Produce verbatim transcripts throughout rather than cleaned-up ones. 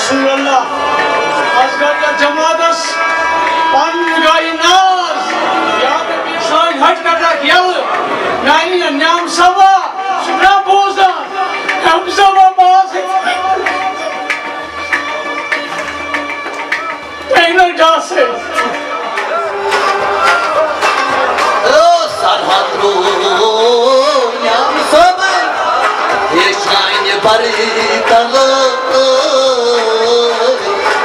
رسول اللہ، از کر یتھ جماعتس پن گاہی ناز، یا نبی سانۍ ہٹ کر رکھ یلہٕ، میانہِ نیام سوا، سُہ چھُ مےٚ بوزان، نیام سوا باز۔ پینل ڈاسے۔ او سرحد رو نیام سب، یہ شاین بری تلو،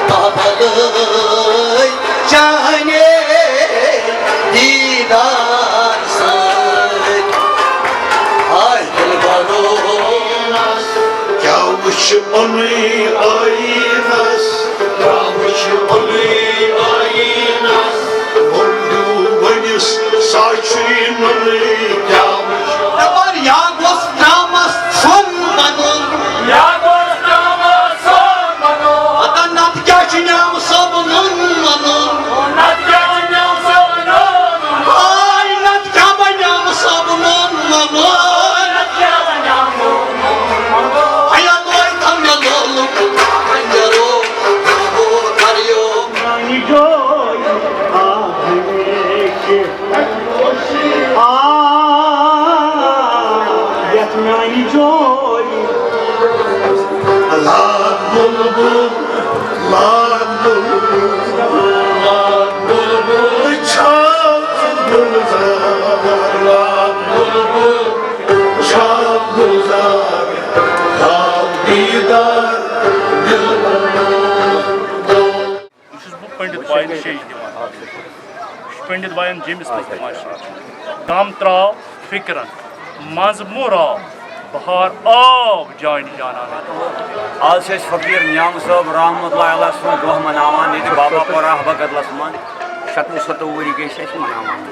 بابل چاہنے دیدار سر۔ ہائے دل بڑو، کیا وش انوی آئینس، کیا وش انوی آئینس، اردو ونس ساچی ننی کیا وش۔ دپان یا گوس ترامس سون بنُن۔ یا گوس ترامس سون بنُن۔ ہتا نت کیا چھ نیام صٲبُن وَنُن۔ نت کیا چھ نیام صٲبُن وَنُن۔ ہاے نت کیا بنیام صٲبُن وَنُن۔ نت کیا بنیام صٲبُن وَنُن۔ ہیا لوے تھم مےٚ لولُک خنجرو، بہٕ کریو۔ میانہِ جویہِ آ ہمیشہِ۔ آ، یتھ میانہِ جویہِ۔ لال بلبل، لال بلبل، لال بلبل، چھا گلزار، لال بلبل، چھا گلزار، لال دیدار، دلبر۔ یہِ چھُس بہٕ پنڈت باین شیٚش دِوان۔ پنڈت باین جیٚمِس منٛز دِوان شیٚش۔ غم ترٛاو فِکرن منٛز مہٕ راو، بہار آو جانہِ جانان۔ آز چھِ أسۍ فقیٖر نیام صٲب رحمتہ اللہ علیہ سُنٛد دۄہ مناوان ییٚتہِ بابا پورہ احبہ کدلس منٛز۔ شَتوُہ ستووُہ ؤری گٔے چھِ اَسہِ مناوان۔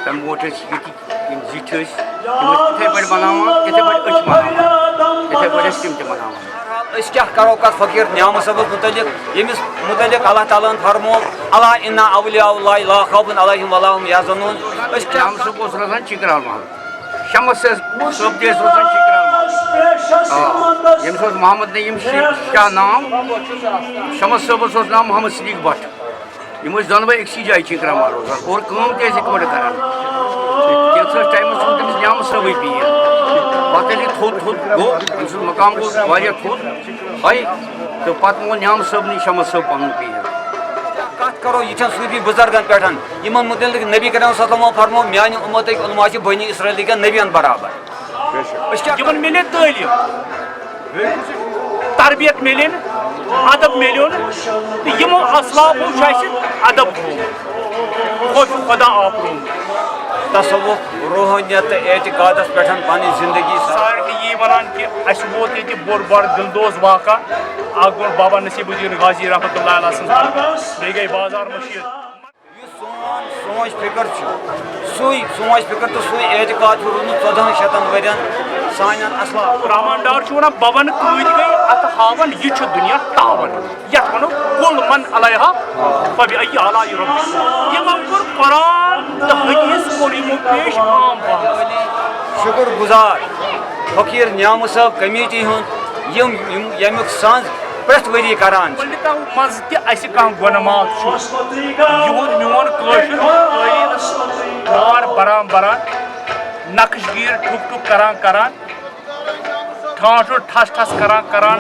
تَمہِ برونٛٹھ ٲسۍ ییٚتہِ یِم زِٹھۍ ٲسۍ، تِم ٲسۍ تِتھَے پٲٹھۍ مَناوان، تِتھَے پٲٹھۍ أسۍ چھِ مَناوان، تِتھَے پٲٹھۍ ٲسۍ تِم تہِ مَناوان۔ أسۍ کیٛاہ کَرو کَتھ فقیٖر نیامہٕ صٲبَس مُتعلِق، ییٚمِس مُتعلِق اللہ تعالیٰ ہَن فرموو، "الا ان اولیاء اللہ لا خوف علیہم ولا هم یحزنون۔" أسۍ کیٛاہ نیامہٕ صٲب اوس روزان چِکرال محلہٕ، شمس صٲب تہِ ٲسۍ روزان چِکرال محلہٕ۔ آ، ییٚمِس اوس محمد نعیم شی-، شاہ ناو، شمس صٲبَس اوس ناو محمد صدیق بٹ۔ یِم ٲسۍ دۄنوَے أکسٕے جایہِ چِکرا ماروزان اور کٲم تہِ ٲسۍ یِکوَٹہٕ کران۔ کینٛژھس ٹایمَس چھُنہٕ تٔمِس نیامہٕ صٲبٕے پیٖر۔ پَتہٕ ییٚلہِ یہِ تھوٚد تھوٚد گوٚو، أمۍ سُنٛد مقام گوٚو واریاہ تھوٚد، ہاے، تہٕ پَتہٕ مون نیامہٕ صٲبنٕے شمس صٲب پَنُن پیٖر۔ کَتھ کَرو یِتھٮ۪ن صوٗفی بُزرگَن پٮ۪ٹھ، یِمَن مُتعلِق نبی کریم صلی اللہ علیہ وسلم فرموو، "میٛانہِ اُمتٕکۍ علماء چھِ بٔنی اسرائیلٕکٮ۪ن نبیَن برابر۔" أسۍ کیٛاہ یِمَن مِلے تعلیٖم۔ تربیت میلن، ادب میلیون، تہٕ یِمو اسلافو چھُ اَسہِ ادب ہوومُت، خوف خدا آپرومُت۔ تصوف، روحانیت تہٕ اعتقادس پٮ۪ٹھ پنٕنۍ زندگی سارنٕے یی ونان کہِ اَسہِ ووت ییٚتہِ بوٚڑ بار دِلدوز واقعہ۔ اکھ گوٚو بابا نصیب الدین غازی رحمتہ اللہ علیہ سٕنٛز، بیٚیہِ گٔے بازار مشیٖد۔ یُس سون سونچ فکر چھُ، سُے سونچ فکر تہٕ سُے اعتقاد چھُ روٗدمُت ژۄدہَن شیٚتَن ؤرین سانٮ۪ن اسلاف۔ رحمان ڈار چھُ ونان، "بہٕ ونہٕ کۭتۍ گٔے، اتھٕ ہاوان، یہِ چھُ دُنیا تاوان، یتھ ونو کل من علیہا فبأی آلاء ربکما۔" یِمو کوٚر قرآن تہٕ حدیث کوٚر یِمو پیش عام پہمس۔ شکر گزار فقیر نیامہٕ صٲب کمیٹی ہُنٛد، یِم، یِم، ییٚمیُک سنٛز پرٛٮ۪تھ ؤری کران چھِ۔ پنڈتو منٛز تہِ اسہِ کانٛہہ گۄنہٕ معاف چھُ۔ یِہُنٛد میون کٲشُر قٲلیٖن نار بران بران، نقش گیٖر ٹھُک ٹھُک کران کران، ٹھانٛٹھ ٹھس ٹھس کران کران،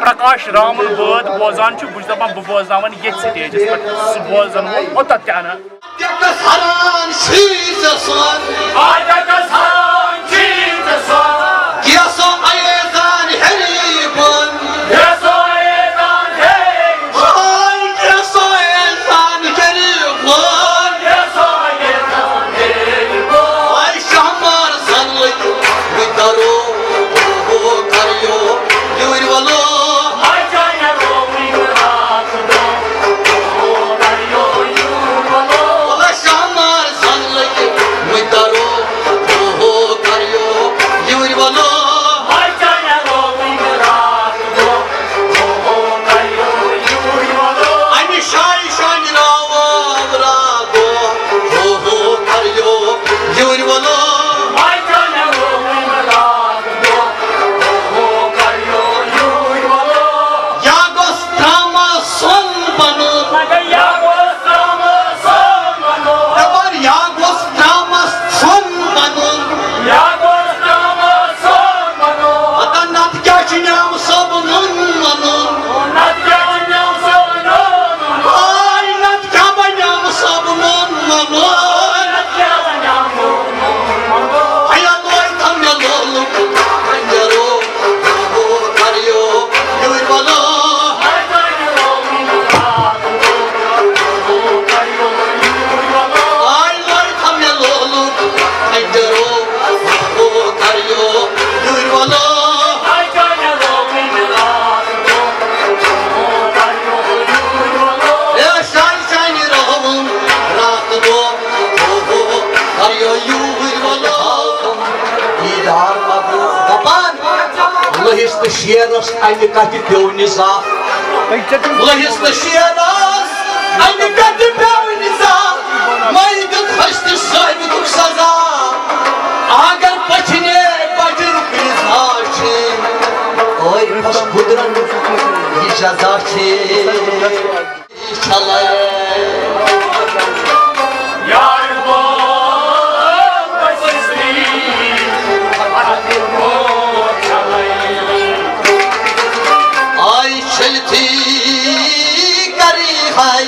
پرکاش رامُن بٲتھ بوزان چھُ، بہٕ چھُس دپان بہٕ بوزناوَن ییٚتھۍ سٹیجس پٮ۪ٹھ، سُہ بوزن وول اوٚتتھ تہِ انان۔ حاجتس حرام چھی ژےٚ سون۔ حاجتس حرام چھی ژےٚ سون۔ کیسو ایزان ہیری بون۔ کیسو ایزان ہیری بون۔ ہاے کیسو ایزان ہیری بون۔ کیسو ایزان ہیری بون۔ ہاے شہمار زن لگیو مُدرو، او ہو کریو، یوٗرۍ ولو۔ ہاے جانے رووٕے راتھ دۄہ۔ ولا شامار زن لگہِ مُدرو، اوہو لٔہِس تہٕ شیرس اَمہِ کتھِ پیوٚو نِزا۔ لٔہِس تہٕ شیرس اَمہِ کتھِ پیوٚو نِزا۔ مَے دیُت ہستی ثٲبتُک سزا۔ اگر پٔچھنے پَجُر کُنہِ زا چھِ، ٲے پھس قدرت یہِ جزا چھِ۔ چھلے۔ یار گو پسری، اتھ گو چھلے۔ آے چھلتھی کری ہاے،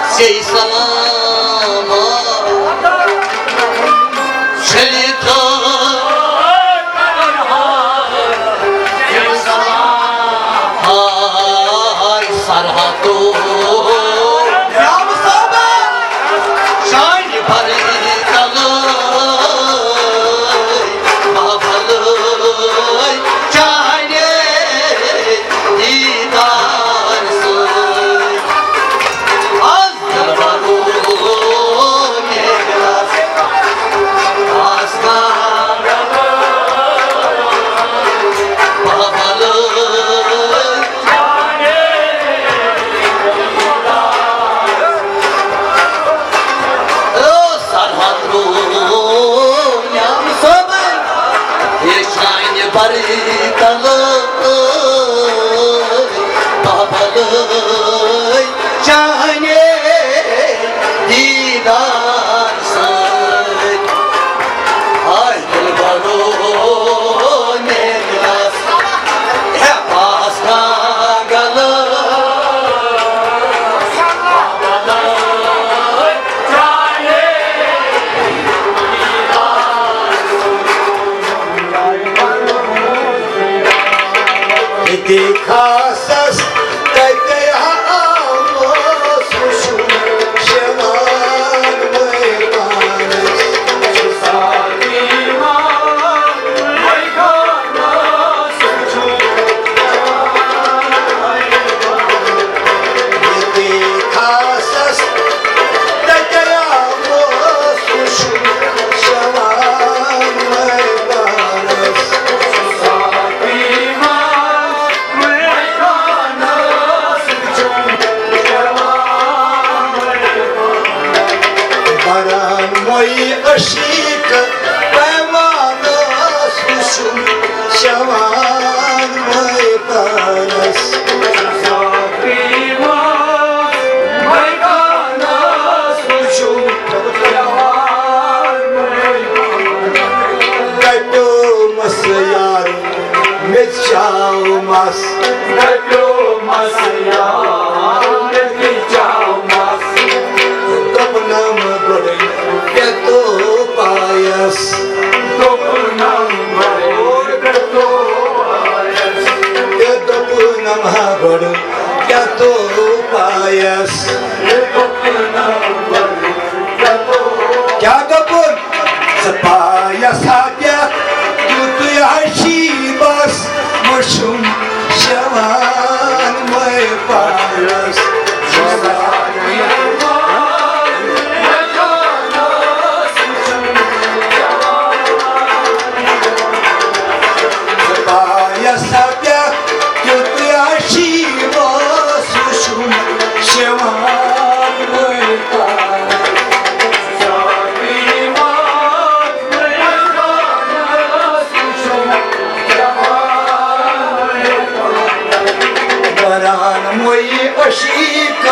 سے سلام۔ چھلتھ ہاے سرحدو۔ رام صٲب، شانہِ بھری تلٲے، بابلٲے چانہِ دیدار سۭتۍ۔ آز بری تلٲے، بابلٲے چانے دیدار سۭتۍ۔ ہاے دلبرو میٲنِس، ہے پاس گلہٕ۔ ییٚتہِ خاصس تَتہِ آوس وٕچھُن شیوان مٲے پانس۔ ییٚتہِ خاصس تَتہِ آوس وٕچھُن شیوان مٲے پانس۔ بران مۄیہِ عشیٖق پیمانس وٕچھُن شیوان مٲے پانس۔ گَٹیومَس یار مےٚ تہِ چاو مَس۔ گَٹیومَس یار مےٚ تہِ چاو مَس۔ دوٚپنَم گۄڈٕ کیٛاہ تو پایَس۔ دوٚپنَم گۄڈٕ کیٛاہ تو پایَس۔ تہِ دوٚپنَم ہا گۄڈٕ کیٛاہ تو پایَس۔ تہِ دوٚپنَم گۄڈٕ کیٛاہ تو کیٛاہ دوٚپُن؟ ژٕ پایَس ہا پٮ۪ٹھ تیُتُے ہا چھی بَس، وٕچھُم شیوان مٲے پانَس۔ ژٕ پایَس ہا پٮ۪ٹھ تیُتُے ہا چھی بَس، وٕچھُم شیوان مٲے پانَس۔ بران مۄیہِ عشیٖق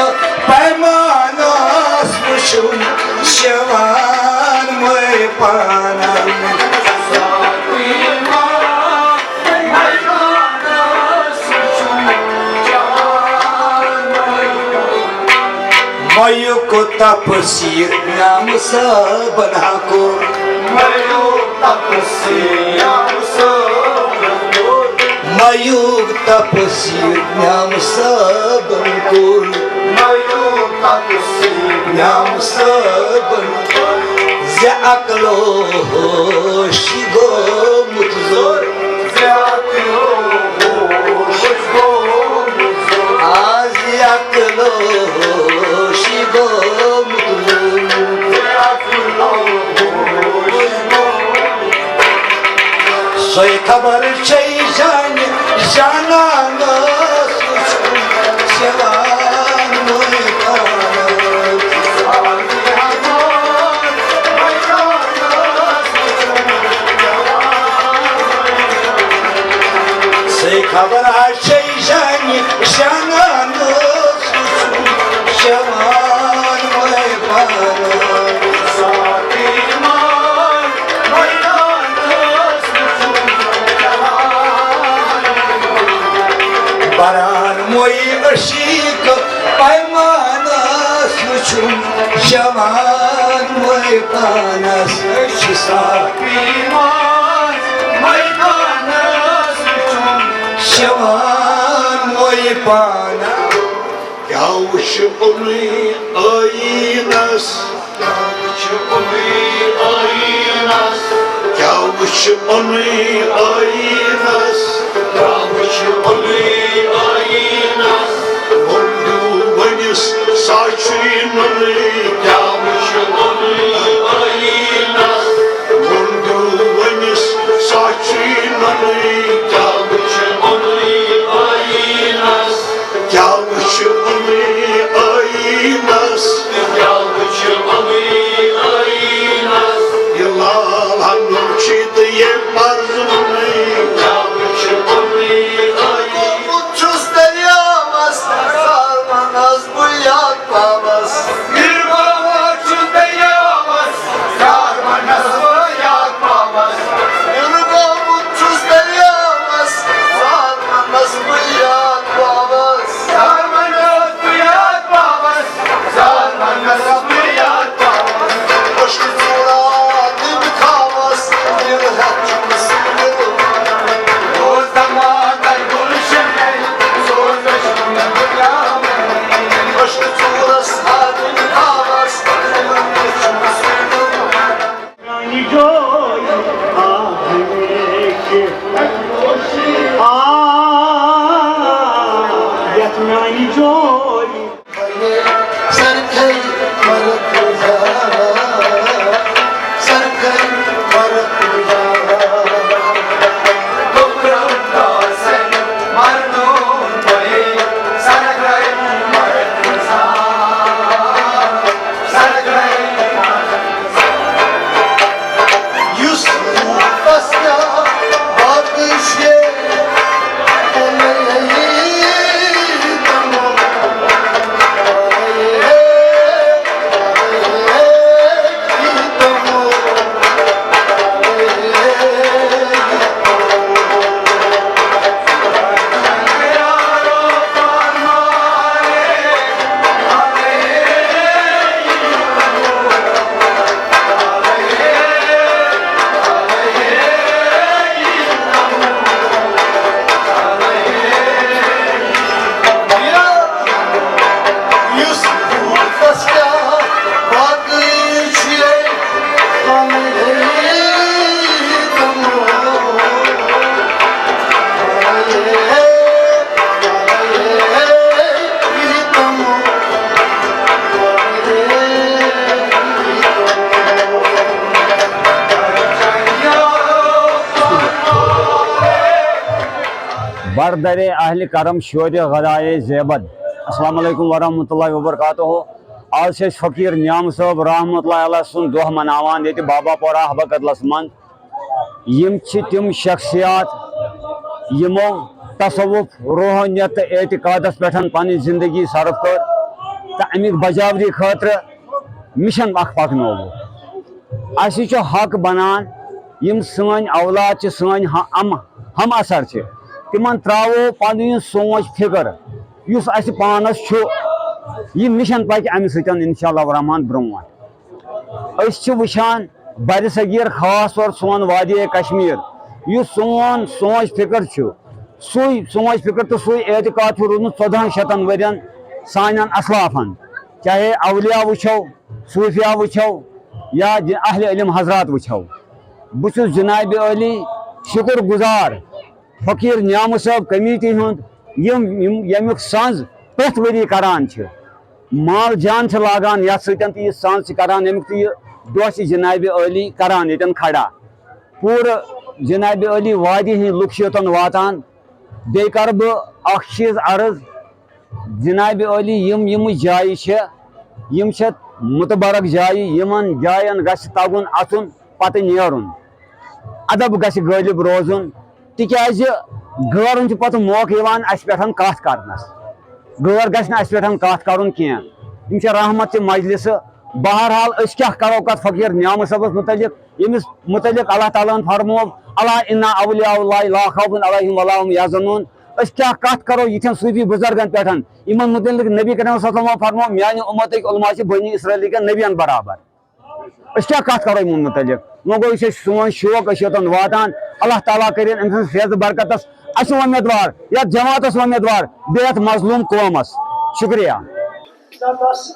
پیمانَس وٕچھُم شیوان مٲے پانَس۔ مَیُک تفسیٖر نام صٲبن ہا کوٚر۔ مَیُک تفسیٖر نام صٲبن کوٚر۔ مَیُک تفسیٖر نام صٲبن کوٚر۔ مَیُک تفسیٖر نام صٲبن کوٚر۔ زِ عقل و ہوش گوٚمُت زوٚر۔ آز عقل و ہوش گوٚمُت۔ سۄے خبر چھے جانان اوس وٕچھُن جوان وۄنۍ پانہٕ۔ سے خبر آسے جانہِ جانان اوس وٕچھُن جوان وۄنۍ پانہٕ۔ بران موی عشیق پیمانس وچھم جوان موی پانس۔ أسۍ چھِ ساقی مان میدانس وچھم جوان موی پانس۔ کیا وچھ اُنی آئینس؟ کیا وچھ اُنی آئینس؟ کیا وچھ اُنی آئینس؟ کیا وچھ اُنی آئینس؟ وندو ونس ساچی نُنی۔ کیا وچھ اُنی آئینس؟ وندو ونس ساچی نُنی۔ کیا وچھ اُنی آئینس؟ کیا وچھ اُنی آئینس؟ کیا وچھ اُنی آئینس؟ یہ لال ہنو چیت یہ مرض اُنی۔ کیا وچھ اُنی آئینس؟ چھُس دریاوس سالمنس بہٕ یاد پاوس۔ گِرباوت چھُس دریاوس سالمنس بہٕ یاد پاوس۔ گِرباوت چھُس دریاوس سالمنس بہٕ یاد پاوس۔ سالمنس بہٕ یاد پاوس۔ سالمنس بہٕ یاد پاوس۔ أچھ ژورا دِم تھاوس، دِل ہٮ۪تھ چھُم سُہ دِل۔ اوس دماغ گُلشن، سوز أچھ کُن بہٕ کیٛاہ وَنہٕ؟ أچھ ژورس ہا دِم تھاوس، دِل ہٮ۪تھ چھُم سُہ دِل۔ میانہِ جویہِ آ ہمیشہِ۔ آ، یتھ میانہِ جویہِ۔ سرکھے مرک جا، سرکھے مرک جا۔ گوبرم داسن مردون بے، سرکھے مرک جا، سرکھے مرک جا۔ یُس پسیا باقی چھے۔ بردر اہل کرم شور غدائے زیبد۔ السلام علیکم ورحمۃ اللہ وبرکاتہ۔ آز چھِ أسۍ فقیٖر نیام صٲب رحمۃ اللہ علیہ سُنٛد دۄہ مناوان ییٚتہِ بابا پورہ احبہ کدلس منٛز۔ یِم چھِ تِم شخصیات یِمو تصوف، روحانیت تہٕ اعتقادس پٮ۪ٹھ پنٕنۍ زندگی صرف کٔر تہٕ امیُک بجاوری خٲطرٕ مشن اکھ پکنووُکھ۔ اسہِ چھُ حق بنان یِم سٲنۍ اولاد چھِ، سٲنۍ ہم، ہم اثر چھِ، تِمن تراوو پنٕنۍ سونچ فکر یُس اسہِ پانس چھُ، یہِ مشن پکہِ امہِ سۭتۍ انشاءاللہ الرحمن برونٛٹھ۔ أسۍ چھِ وٕچھان برِ صغیر، خاص طور سون وادی کشمیر، یُس سون سونچ فکر چھُ، سُے سونچ فکر تہٕ سُے اعتقاد چھُ روٗدمُت ژۄدہن شتن ؤرین سانٮ۪ن اسلافن، چاہے اولیاء وٕچھو، صوفیاء وٕچھو یا ج-، اہل علم حضرات وٕچھو۔ بہٕ چھُس جناب عالی شکر گزار فقیٖر نیامہٕ صٲب کمیٹی ہُنٛد، یِم، یِم، ییٚمیُک سنٛز پرٛٮ۪تھ ؤری کران چھِ۔ مال جان چھِ لاگان یَتھ سۭتۍ تہٕ یہِ سنٛز چھِ کران، ییٚمیُک تہٕ یہِ دۄہ چھِ جناب عالی کران ییٚتٮ۪ن کھڑا۔ پوٗرٕ جناب عالی وادی ہٕنٛدۍ لُکھ چھِ یوٚتَن واتان۔ بیٚیہِ کَرٕ بہٕ اَکھ چیٖز عرض، جناب عٲلی، یِم یِم جایہِ چھےٚ، یِم چھےٚ متبرک جایہِ، یِمَن جایَن گژھِ تَگُن اَژُن، پَتہٕ نیرُن۔ ادب گژھِ غٲلب روزُن، تِکیٛازِ غٲرَن چھُ پَتہٕ موقعہٕ یِوان اَسہِ پٮ۪ٹھ کَتھ کَرنَس۔ غٲر گژھِ نہٕ اَسہِ پٮ۪ٹھ کَتھ کَرُن کینٛہہ۔ یِم چھِ رحمت چہِ مجلسہٕ۔ بہرحال، أسۍ کیٛاہ کَرو کَتھ فقیٖر نیامہٕ صٲبَس مُتعلِق، ییٚمِس مُتعلِق اللہ تعالیٰ ہَن فرموو، "الا ان اولیاء اللہ لا خوف علیہم ولا هم يحزنون۔" أسۍ کیٛاہ کَتھ کَرو یِتھٮ۪ن صوٗفی بُزرگَن پٮ۪ٹھ، یِمَن مُتعلِق نبی کریم صلی اللہ علیہ وسلم فرموو، "میٛانہِ اُمتٕکۍ علماء چھِ بنی اسرائیل کٮ۪ن نبیَن برابر۔" أسۍ کیٛاہ کَتھ کَرو یِمَن مُتعلِق؟ وۄنۍ گوٚو، یہِ چھُ سون شوق، أسۍ چھِ یوٚتَن واتان۔ اللہ تعالیٰ کٔرِنۍ أمۍ سٕنٛز فیضہٕ برکتَس اَسہِ وۄمیدوار، یَتھ جماعتَس وۄمیدوار، بیٚیہِ یَتھ مظلوٗم قومَس۔ شُکریہ۔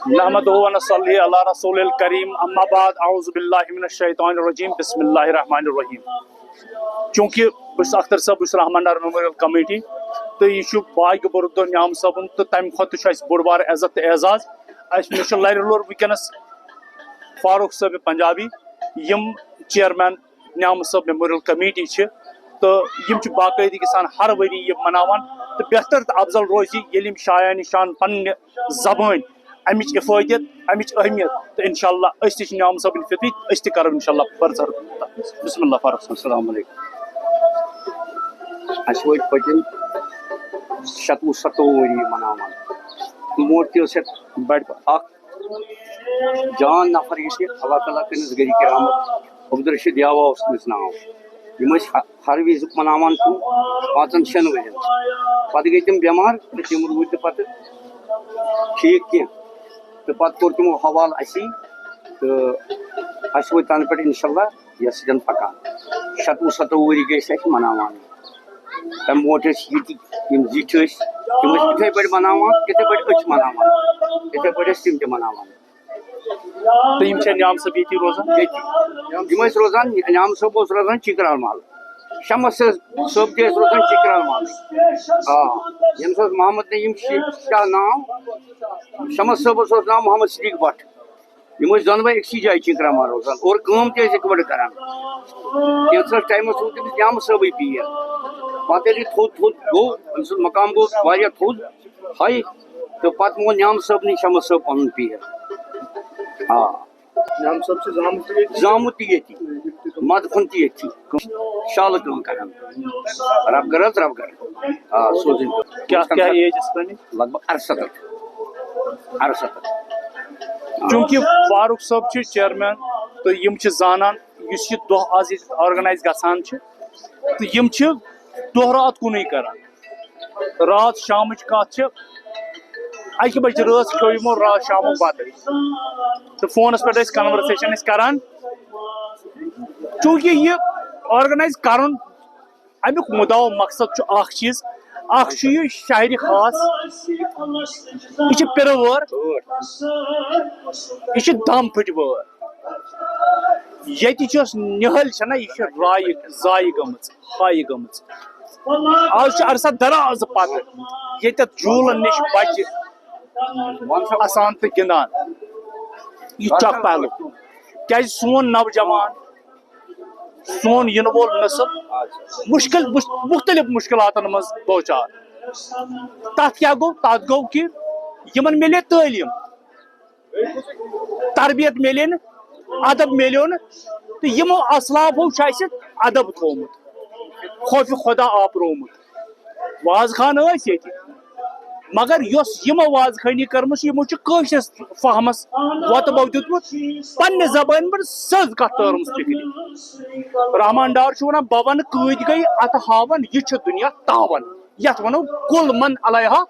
نحمدہ و نصلی علی رسول الکریم، اما بعد، اعوذ باللہ من الشیطان الرجیم، بسم اللہ الرحمن الرحیم۔ چونکہ بہٕ چھُس اختر صٲب، بہٕ چھُس رحمان ڈار میموریل کمیٹی، تہٕ یہِ چھُ باقی بُرٕ دۄہ نیامہٕ صٲبُن، تہٕ تَمہِ کھۄتہٕ تہِ چھُ اَسہِ بوٚڑ بار عزت تہٕ اعزاز۔ اَسہِ، مےٚ چھُ لَرِ لوٚر وٕنکیٚنَس فاروق صٲب پنجابی، یِم چیئرمین نیامہٕ صٲب میموریل کمیٹی چھِ، تہٕ یِم چھِ باقٲعدگی سان ہر ؤری یہِ مناوان، تہٕ بہتر تہٕ افضل روزِ، ییٚلہِ یِم شایان نِشان پننہِ زبٲنۍ اَمِچ افٲدیت، اَمِچ اہمیت، تہٕ انشاءاللہ أسۍ تہِ چھِ نیامہٕ صٲبٕنۍ فطری، أسۍ تہِ کرو انشاءاللہ برسر۔ بسم اللہ فاروق صٲب۔ السلام علیکم۔ اَسہِ وٲتۍ پٔتِم شَتوُہ سَتووُہ ؤری یہِ مناوان۔ موت تہِ ٲس یَتھ بَڑِ اَکھ جان نفر، یُس یہِ اللہ تعالیٰ کٔرِنَس گٔری کرامت عبدالرشید یاوا اوس تٔمِس ناو۔ یِم ٲسۍ ہَ-، ہر وِزِ مناوان تِم پانٛژَن شٮ۪ن ؤرِین۔ پَتہٕ گٔے تِم بٮ۪مار تہٕ تِم روٗدۍ نہٕ پَتہٕ ٹھیٖک کینٛہہ۔ تہٕ پَتہٕ کوٚر تِمو حوالہٕ اَسی، تہٕ اَسہِ وٲتۍ تَنہٕ پٮ۪ٹھ اِنشاء اللہ یَتھ سۭتۍ پَکان۔ شَتوُہ سَتووُہ ؤری گٔے أسۍ اَتہِ مَناوان۔ تَمہِ برونٛٹھ ٲسۍ ییٚتہِ یِم زِٹھۍ ٲسۍ، تِم ٲسۍ یِتھَے پٲٹھۍ مَناوان، یِتھَے پٲٹھۍ أسۍ چھِ مَناوان، یِتھَے پٲٹھۍ ٲسۍ تِم تہِ مَناوان۔ تہٕ یِم چھا نیام صٲب ییٚتی روزان؟ ییٚتی۔ یِم ٲسۍ روزان، نیام صٲب اوس روزان چِکرال محل۔ شمس صٲب، صٲب تہِ ٲسۍ روزان چِکرال محل۔ آ، ییٚمِس اوس محمد نعیم شی-، شاہ ناو، شمس صٲبَس اوس ناو محمد صدیق بٹ۔ یِم ٲسۍ دۄنوَے أکسٕے جایہِ چِکرال محل روزان اور کٲم تہِ ٲسۍ یِکوَٹہٕ کران۔ کینٛژھس ٹایمَس روٗد تٔمِس نیام صٲبٕے پیٖر۔ پَتہٕ ییٚلہِ یہِ تھوٚد تھوٚد گوٚو، أمۍ سُنٛد مقام گوٚو واریاہ تھوٚد، ہاے، تہٕ پَتہٕ مون نیام صٲبنٕے شمس صٲب پَنُن پیٖر۔ آ۔ نیام صٲب چھُ زامُت تہِ ییٚتی؟ زامُت تہِ ییٚتی۔ مدفن تہِ ییٚتی۔ شالہٕ کٲم کران۔ رب گرد، رب گرد۔ آ، سوزٕنۍ۔ کیٛاہ، کیٛاہ ایج ٲس پنٕنۍ؟ لگ بگ اَرسَتَتھ۔ اَرسَتَتھ۔ چوٗنٛکہِ فاروق صٲب چھِ چیئرمین تہٕ یِم چھِ زانان یُس یہِ دۄہ آز ییٚتہِ آرگنائز گژھان چھِ، تہٕ یِم چھِ دۄہ راتھ کُنُے کران۔ راتھ شامٕچ کتھ چھِ، اَکہِ بجہِ رٲژ کھیوٚو یِمو راتھ شامُک بتہٕ تہٕ فونس پٮ۪ٹھ ٲسۍ conversation ٲسۍ کران، چوٗنٛکہِ یہِ organize کرُن، اَمیُک مُدعا و مقصد چھُ اکھ چیٖز، اکھ چھُ یہِ شاعرِ خاص، یہِ چھِ پِرٕ وٲر، یہِ چھِ دم پھٕٹۍ وٲر۔ ییٚتِچ یۄس نِہٲلۍ چھےٚ نہ، یہِ چھِ رایہِ ضایہِ گٔمٕژ، ہایہِ گٔمٕژ۔ آز چھُ عرصہ دراز پتہٕ ییٚتٮ۪تھ جوٗلن نِش بچہِ اسان تہٕ گِنٛدان۔ یہِ چھُ اکھ پہلو۔ کیازِ سون نوجوان، سون یِنہٕ وول نسل مُشکِل، مُش-، مُختٔلِف مُشکِلاتن منٛز دوچار۔ تَتھ کیٛاہ گوٚو؟ تَتھ گوٚو کہِ یِمن مِلے تعلیٖم، تربیت مِلے نہٕ، ادب مِلیو نہٕ، تہٕ یِمو اسلافو چھُ اَسہِ ادب تھوومُت، خوفِ خدا آپرومُت۔ وازٕ خان ٲسۍ ییٚتہِ، مگر یۄس یِمو وازٕ خٲنی کٔرمٕژ، یِمو چھُ کٲشرِس فہمس وۄتہٕ بو دیُتمُت، پننہِ زبٲنۍ پٮ۪ٹھ سٕژ کتھ تٲرمٕژ فکرِ۔ رحمان ڈار چھُ ونان، "بہٕ ونہٕ کۭتۍ گٔے اتھٕ ہاوان، یہِ چھُ دُنیا تاوان، یتھ ونو کل من علیہا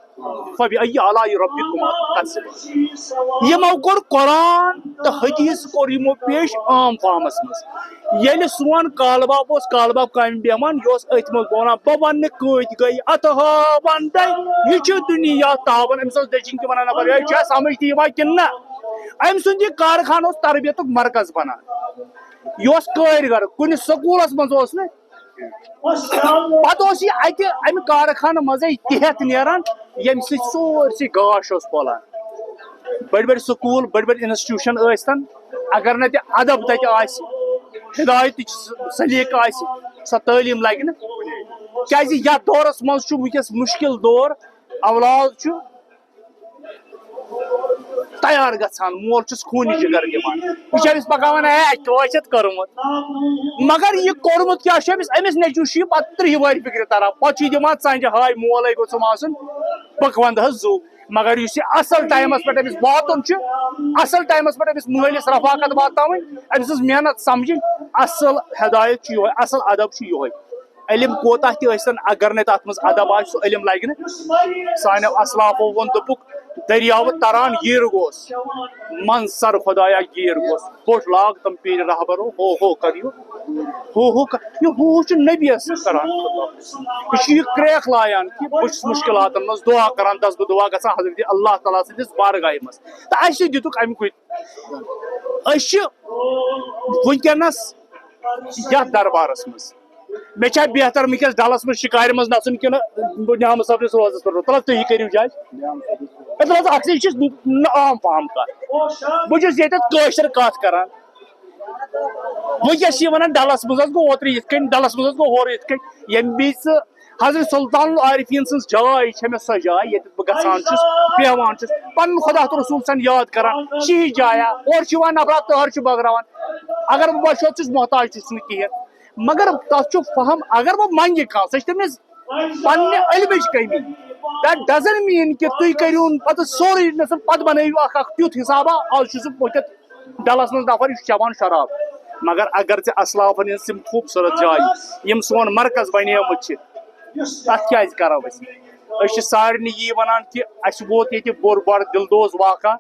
فبأي آلاء ربكما تكذبان۔" یِمو کوٚر قرآن تہٕ حدیث کوٚر یِمو پیش عام فارمس منٛز۔ ییٚلہِ سون کالباب اوس، کالباب کامہِ بیٚہوان، یہِ اوس أتھۍ منٛز بولان، "بہٕ ونہٕ کۭتۍ گٔے اتھٕ ہاوان تۄہہِ، یہِ چھُ دُنیا تاوان۔" أمِس اوس دٔچھِنۍ تہِ ونان، "نفر، یہِ چھا سمجھ تہِ یِوان کِنہٕ نہ؟" أمۍ سُنٛد یہِ کارخانہٕ اوس تربیتُک مرکز بنان۔ یہِ اوس کٲرۍ گر، کُنہِ سکوٗلس منٛز اوس نہٕ۔ پتہٕ اوس یہِ اَتہِ اَمہِ کارخانہٕ منٛزٕے تہِ ہٮ۪تھ نیران، ییٚمہِ سۭتۍ سورسٕے گاش اوس پھۄلان۔ بٔڑۍ بٔڑۍ سکوٗل، بٔڑۍ بٔڑۍ institution ٲسۍتن، اگر نہٕ تہِ ادب تَتہِ آسہِ، ہدایتٕچ سلیقہٕ آسہِ، سۄ تعلیٖم لگہِ نہٕ۔ کیازِ یتھ دورس منٛز چھُ وٕنکیٚس مُشکِل دور، اولاد چھُ تیار گژھان، مول چھُس خوٗنہِ جگر دِوان، یہِ چھُ أمِس پکاوان ہے اَسہِ کیٛاہ چھُ اَتھ کوٚرمُت، مگر یہِ کوٚرمُت کیٛاہ چھُ أمِس؟ أمِس نیٚچوِس چھُ یہِ پتہٕ ترٕٛہہِ وٕہٕرۍ فِکرِ تران، پتہٕ چھُ یہِ دِوان ژنٛجہِ ہاے مولے گوٚژھُم آسُن، بہٕ وَندٕ حظ زُو۔ مگر یُس یہِ اصل ٹایمس پٮ۪ٹھ أمِس واتُن چھُ، اصل ٹایمس پٮ۪ٹھ أمِس مٲلِس رفاقت واتناوٕنۍ، أمۍ سٕنٛز محنت سمجھٕنۍ، اصل ہدایت چھُ یِہوے، اصل ادب چھُ یِہوے۔ علم کوتاہ تہِ ٲسۍتن، اگر نہٕ تتھ منٛز ادب آسہِ، سُہ علم لگہِ نہٕ۔ سانیو اسلافو ووٚن، دوٚپُکھ، دٔریاوٕ تران ییٖرٕ گوٚژھ، منٛز سر خدایا گیٖر گوٚژھ، بوٚٹھ لاگ تم پیٖرِ رہبرو، ہو ہو کر یہِ، ہو ہو کر، یہِ ہو ہو چھُ نبیَس کران۔ یہِ چھُ یہِ کرٛیکھ لایان کہِ بہٕ چھُس مُشکِلاتن منٛز دُعا کران، دس بہٕ دُعا گژھان حضرت اللہ تعالیٰ سٕنٛدِس بارگاہہِ منٛز۔ تہٕ اَسہِ دِتُکھ اَمہِ کُے۔ أسۍ چھِ وٕنکیٚنَس یَتھ دربارَس منٛز۔ مےٚ چھا بہتر وٕنکیٚس ڈَلَس منٛز شِکارِ منٛز نَژُن کِنہٕ بہٕ نعمت صٲبنِس روزَس پٮ۪ٹھ روزُن؟ تَلہٕ حظ تُہی کٔرِو جج۔ تَلہٕ حظ اَکھ چیٖز چھِ نہٕ عام پَہَم کَتھ۔ بہٕ چھُس ییٚتٮ۪تھ کٲشِر کَتھ کَران۔ وٕنکیٚس چھِ یہِ وَنان ڈَلَس منٛز حظ گوٚو اوترٕ یِتھ کٔنۍ، ڈَلَس منٛز حظ گوٚو ہورٕ یِتھ کٔنۍ۔ ییٚمہِ وِزِ حضرت سلطان العارفین سٕنٛز جاے چھےٚ مےٚ سۄ جاے ییٚتٮ۪تھ بہٕ گژھان چھُس، بیٚہوان چھُس، پنُن خدا تہٕ رسول سن یاد کران، چھِ یہِ جایا، اورٕ چھُ یِوان نفرا تہر چھُ بٲگراوان۔ اگر بہٕ بشوط چھُس، محتاج چھُس نہٕ کِہیٖنۍ، مگر تتھ چھُ فہم، اگر بہٕ منگہِ کانٛہہ، سۄ چھِ تٔمِس پننہِ علمٕچ کٔمی۔ That doesn't mean کہِ تُہۍ کٔرِو پتہٕ سورُے نٮ۪صٕف، پتہٕ بنٲیِو اکھ اکھ تیُتھ حسابا، از چھُ سُہ پٔکِتھ ڈلس منٛز نفر، یہِ چھُ چٮ۪وان شراب۔ مگر اگر ژےٚ اسلافن ہٕنٛز تِم خوٗبصوٗرت جایہِ، یِم سون مرکز بنیمٕتۍ چھِ، تتھ کیازِ کرو أسۍ؟ أسۍ چھِ سارنٕے یی ونان کہِ اسہِ ووت ییٚتہِ بوٚڑ بار دلدوز واقعہ۔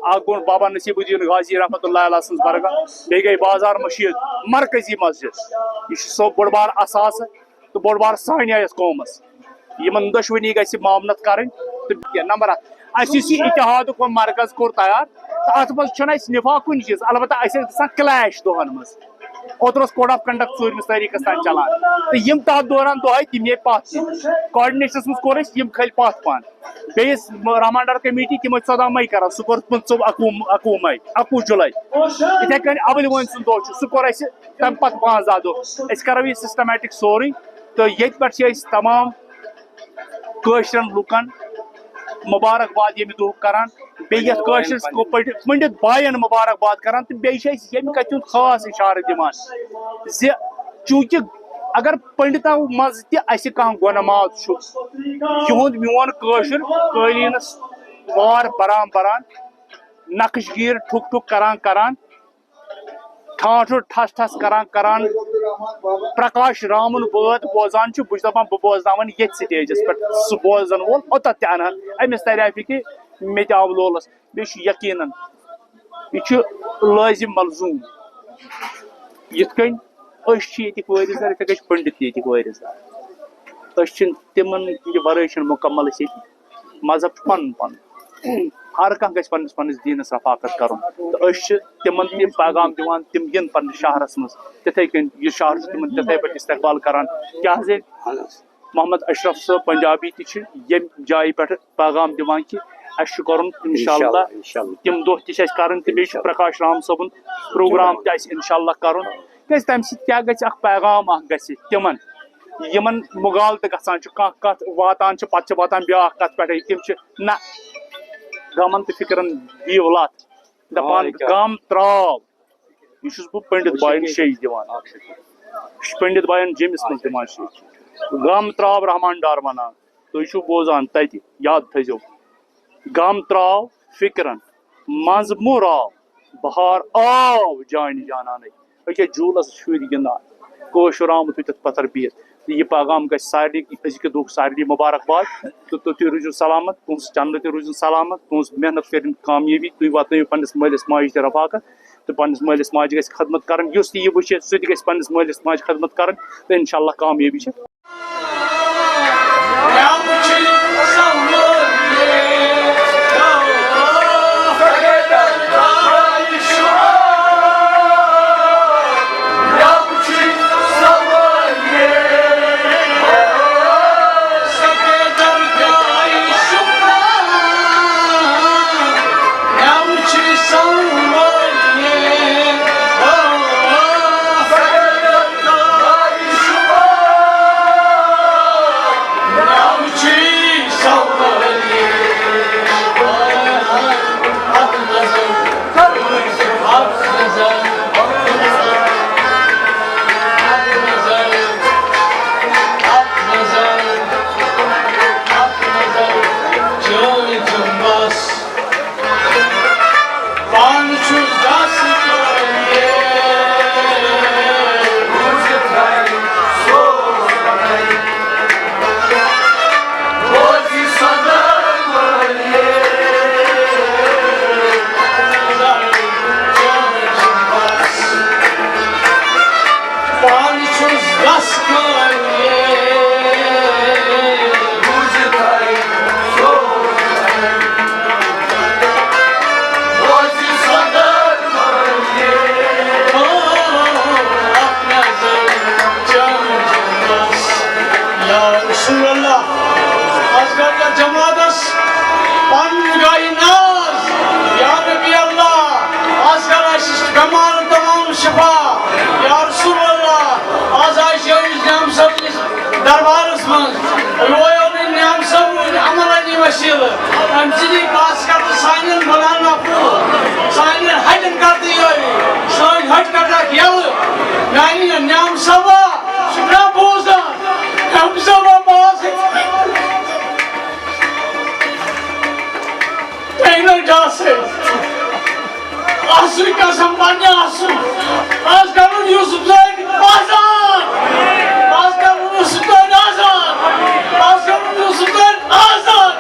اکھ گوٚو بابا نصیب الدین غازی رحمتہ اللہ علیہ سٕنٛز برگاہ، بیٚیہِ گٔے بازار مشید، مرکزی مسجد۔ یہِ چھُ سُہ بوٚڑ بار اثاثہٕ تہٕ بوٚڑ بار سانیہ یَتھ قومس۔ یِمن دۄشوٕنی گژھِ معاونت کرٕنۍ۔ تہٕ نمبر اکھ، اسہِ یُس یہِ اتحادُک وۄنۍ مرکز کوٚر تیار، تہٕ اتھ منٛز چھُنہٕ اسہِ نفاق کُنہِ چیٖز، البتہ اسہِ ٲسۍ گژھان clash دۄہن منٛز۔ اوترٕ اوس code of conduct ژوٗرمِس تٲریٖخس تام چلان، تہٕ یِم تتھ دوران دۄہے تِم ییٚتہِ پتھ کُن۔ Coordination منٛز کوٚر اسہِ، یِم کھٔلۍ پتھ پہن۔ بیٚیہِ ٲسۍ رحمان ڈار کمیٹی، تِم ٲسۍ ژۄداہ مئی کران، سُہ کوٚر پٕنٛژٕہ اکوُہ، اکوُہ مئی، اکوُہ جُلے۔ یِتھے کٔنۍ ابٕلۍ وٲنۍ سُنٛد دۄہ چھُ، سُہ کوٚر اسہِ تمہِ پتہٕ پانٛژھ دہ دۄہ۔ أسۍ کرو یہِ systematic سورُے، تہٕ ییٚتہِ پٮ۪ٹھ چھِ أسۍ تمام کٲشرٮ۪ن لُکن مُبارک باد ییٚمہِ دۄہُک کران، بیٚیہِ یتھ کٲشرِس پنڈت بایَن مُبارک باد کران، تہٕ بیٚیہِ چھِ أسۍ ییٚمہِ کتھِ ہُنٛد خاص اِشارٕ دِوان زِ چوٗنٛکہِ اگر پنڈتو منٛز تہِ اسہِ کانٛہہ گۄنہٕ ماز چھُ، یِہُنٛد میون کٲشُر قٲلیٖنس وار بران بران، نقش گیٖر ٹھُک ٹھُک کران کران، ٹھانٛٹھ ٹھس ٹھس کران کران پرکاش رامُن بٲتھ بوزان چھُ، بہٕ چھُس دَپان بہٕ بوزناوَن ییٚتھۍ stageس پٮ۪ٹھ سُہ بوزَن وول، اوٚتَتھ تہِ اَنہٕ ہا أمِس تَرِ ہا فِکرِ، مےٚ تہِ آو لولَس۔ بیٚیہِ چھُ یقیٖناً یہِ چھُ لٲزِم ملزوٗم، یِتھ کٔنۍ أسۍ چھِ ییٚتِکۍ وٲرِث دار، یِتھَے کٔنۍ چھِ پنڈت تہِ ییٚتِکۍ وٲرِث دار۔ أسۍ چھِنہٕ تِمَن ہِنٛدِ وَرٲے چھِنہٕ مُکمل أسۍ ییٚتہِ۔ مذہب چھُ پنُن پنُن۔ ہر کانٛہہ گژھِ پننِس پننِس دیٖنس رفاقت کرُن۔ تہٕ أسۍ چھِ تِمن تہِ پیغام دِوان، تِم یِن پننِس شہرس منٛز۔ تِتھے کٔنۍ یہِ شہر چھُ تِمن تِتھے پٲٹھۍ استقبال کران۔ کیٛازِ محمد اشرف صٲب پنجابی تہِ چھِ ییٚمہِ جایہِ پٮ۪ٹھ پیغام دِوان کہِ اَسہِ چھُ کرُن انشاءاللہ۔ انشاءاللہ، انشاءاللہ۔ تِم دۄہ تہِ چھِ اَسہِ کرٕنۍ تہٕ بیٚیہِ چھُ پرکاش رام صٲبُن پروگرام تہِ اَسہِ انشاءاللہ کرُن۔ کیٛازِ تَمہِ سۭتۍ کیٛاہ گژھِ؟ اکھ پیغام اکھ گژھِ تِمن، یِمن مُغالطہٕ گژھان چھُ، کانٛہہ کتھ واتان چھِ، پتہٕ چھِ واتان بیٛاکھ کتھ پٮ۪ٹھے۔ تِم چھِ نہ، غمن تہٕ فکرن دِیِو لتھ، دپان، آے کیٛاہ؟ غم ترٛاو۔ یہِ چھُس بہٕ پنڈت بایَن شیٚیہِ دِوان۔ یہِ چھُ پنڈت بایَن جیٚمِس منٛز دِوان شیٚیہِ۔ غم ترٛاو رحمان ڈار ونان۔ تُہۍ چھِو بوزان تَتہِ، یاد تھٲیزیو۔ غم ترٛاو فِکرَن منٛز مہٕ راو، بہار آو جانہِ جانانَے۔ أکیٛاہ جوٗلَس شُرۍ گِنٛدان، کٲشُر آمُت ہوٚتٮ۪تھ پَتھر بِہِتھ۔ تہٕ یہِ پیغام گژھِ سارنٕے أزکہِ دۄہُک سارنٕے مُبارک باد۔ تہٕ تُہۍ تہِ روٗزِو سلامت، تُہٕنٛز چَنٛدٕ تہِ روٗزِن سلامت، تُہٕنٛز محنت کَرِن کامیٲبی۔ تُہۍ واتنٲیِو پنٛنِس مٲلِس ماجہِ تہِ رفاقت تہٕ پنٛنِس مٲلِس ماجہِ گژھِ خدمت کَرٕنۍ۔ یُس تہِ یہِ وٕچھِ، سُہ تہِ گژھِ پنٛنِس مٲلِس ماجہِ خدمت کَرٕنۍ تہٕ اِنشاء اللہ کامیٲبی چھِ۔ جماعتس پنُن گاہہِ ناز، یا نبی اللہ، از کر اَسہِ بٮ۪مارن تمام شفا، یا رسول اللہ، از آیہِ چٲنِس نعم صٲبنِس دربارس منٛز، یِہوٚے اوٚن نعم صٲبُن عملن یہِ وسیلہٕ، أمۍ سٕنٛدی پاس کر تہٕ سانٮ۪ن گۄناہن معفو، سانٮ۪ن ہٹٮ۪ن کر تہٕ یٲری، سٲنۍ ہٹۍ کر تہٕ یَلہٕ، میانہِ نعم صٲبا، ژٕ چھُکھ نا بوزان؟ نعم صٲبا، بہٕ آسہٕ تۄہہِ نہٕ ڈاسے۔ آسُن قسم پننہِ آسُن۔ آز کرُن یوسف زٲنۍ آزاد۔ آز کرُن یوسف زٲنۍ آزاد۔ آز کرُن یوسف زٲنۍ آزاد۔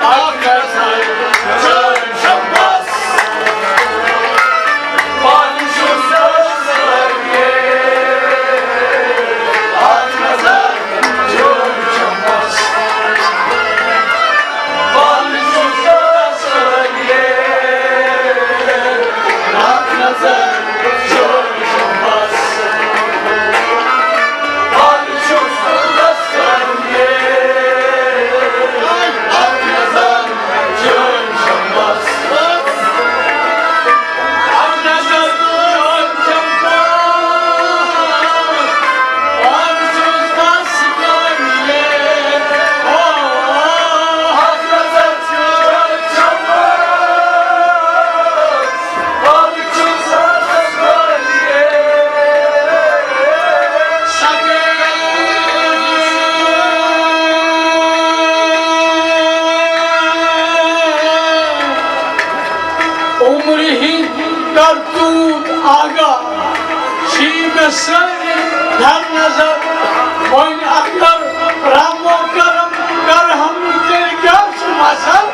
آز کرُن یوسف زٲنۍ آزاد۔ عمرِ ہٕنٛدۍ کرتوٗت آگاہ چھی مےٚ سٲری در نظر۔ وۄنۍ اکھ کر رحم و کرم، کرم تیٚلہِ کیٛاہ چھُ مسل؟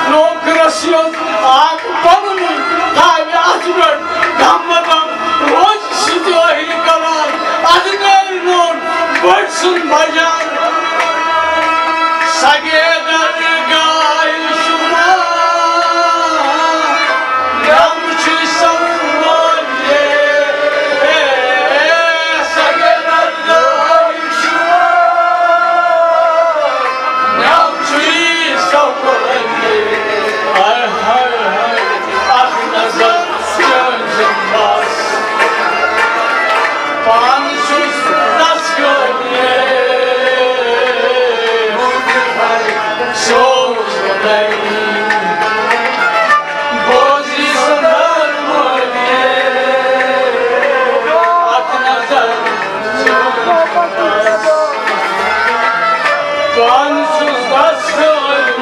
نوکرس یوت آب پنُن تھاوِ اتھ پٮ۪ٹھ دم بدم۔ روزِ سُہ تہِ ٲہی قرار، ادٕ میلہِ نوٚن بٔڑۍ سُنٛد بجار۔ سگے درگاہ شما غم چھُ سنبھالے۔ سگے درگاہ شما غم چھُ سنبھالے۔ ہاے، ہاے، ہاے، اکھ نظر چٲنۍ زِنٛدس پانہٕ چھُس تس گٲڑۍ سوز بنٲوِتھ۔ بوزی سندر مٲلِک، اکھ نظر چٲنۍ زِنٛدس پانہٕ چھُس تس گٲڑۍ